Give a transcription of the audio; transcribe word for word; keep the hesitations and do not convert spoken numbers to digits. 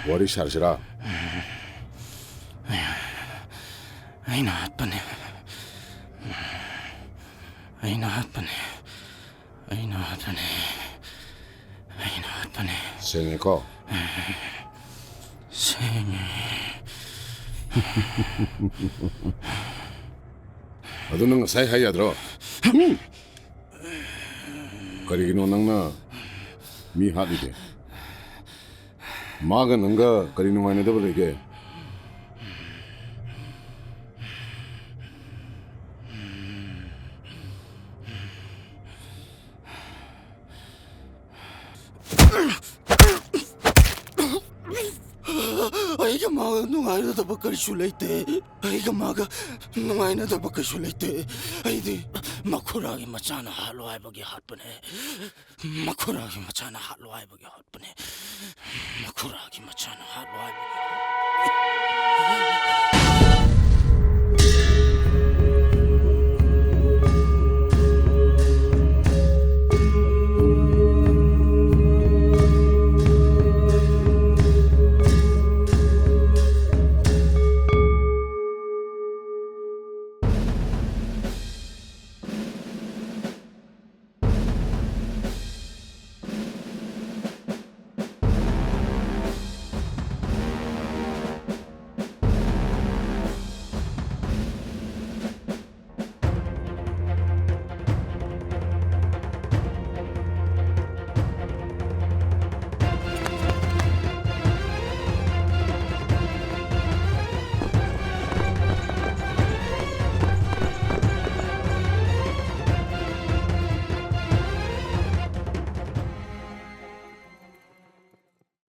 ꯋꯥꯔꯤ ꯁꯥꯔꯁꯤꯔꯥ? ꯑꯩꯅ ꯍꯥꯠꯄꯅꯦ꯫ ꯑꯩꯅ ꯍꯥꯠꯄꯅꯦ꯫ ꯑꯩꯅ ꯍꯥꯠꯄꯅꯦ꯫ ꯑꯩꯅ ꯍꯥꯠꯄꯅꯦ꯫ ꯁꯦꯡꯉꯦꯀꯣ? ꯁꯦꯡꯉꯦ꯫ ꯑꯗꯨ ꯅꯪ ꯉꯁꯥꯏ ꯍꯥꯏ ꯌꯥꯗ꯭ꯔꯣ? ꯀꯔꯤꯒꯤꯅꯣ ꯅꯪꯅ ꯃꯤ ꯍꯥꯠꯂꯤꯗꯤ? ꯃꯥꯒ ꯅꯪꯒ ꯀꯔꯤ ꯅꯨꯡꯉꯥꯏꯅꯗꯕ ꯂꯩꯒꯦ? ꯑꯩꯒ ꯃꯥꯒ ꯅꯨꯡꯉꯥꯏꯅꯗꯕ ꯀꯔꯤꯁꯨ ꯂꯩꯇꯦ꯫ ꯑꯩꯒ ꯃꯥꯒ ꯅꯨꯡꯉꯥꯏꯅꯗꯕ ꯀꯩꯁꯨ ꯂꯩꯇꯦ꯫ ꯑꯩꯗꯤ ꯃꯈꯨꯔꯥꯒꯤ ꯃꯆꯥꯅ ꯍꯥꯠꯂꯣ ꯍꯥꯏꯕꯒꯤ ꯍꯥꯠꯄꯅꯦ꯫ ꯃꯈꯨꯔꯥꯒꯤ ꯃꯆꯥꯅ ꯍꯥꯠꯂꯣ ꯍꯥꯏꯕꯒꯤ ꯍꯥꯠꯄꯅꯦ꯫ ꯃꯈꯨꯔꯥꯒꯤ ꯃꯆꯥꯅ ꯍꯥꯠꯂꯣ ꯍꯥꯏꯕꯒꯤ ꯍꯥꯠꯄꯅꯦ꯫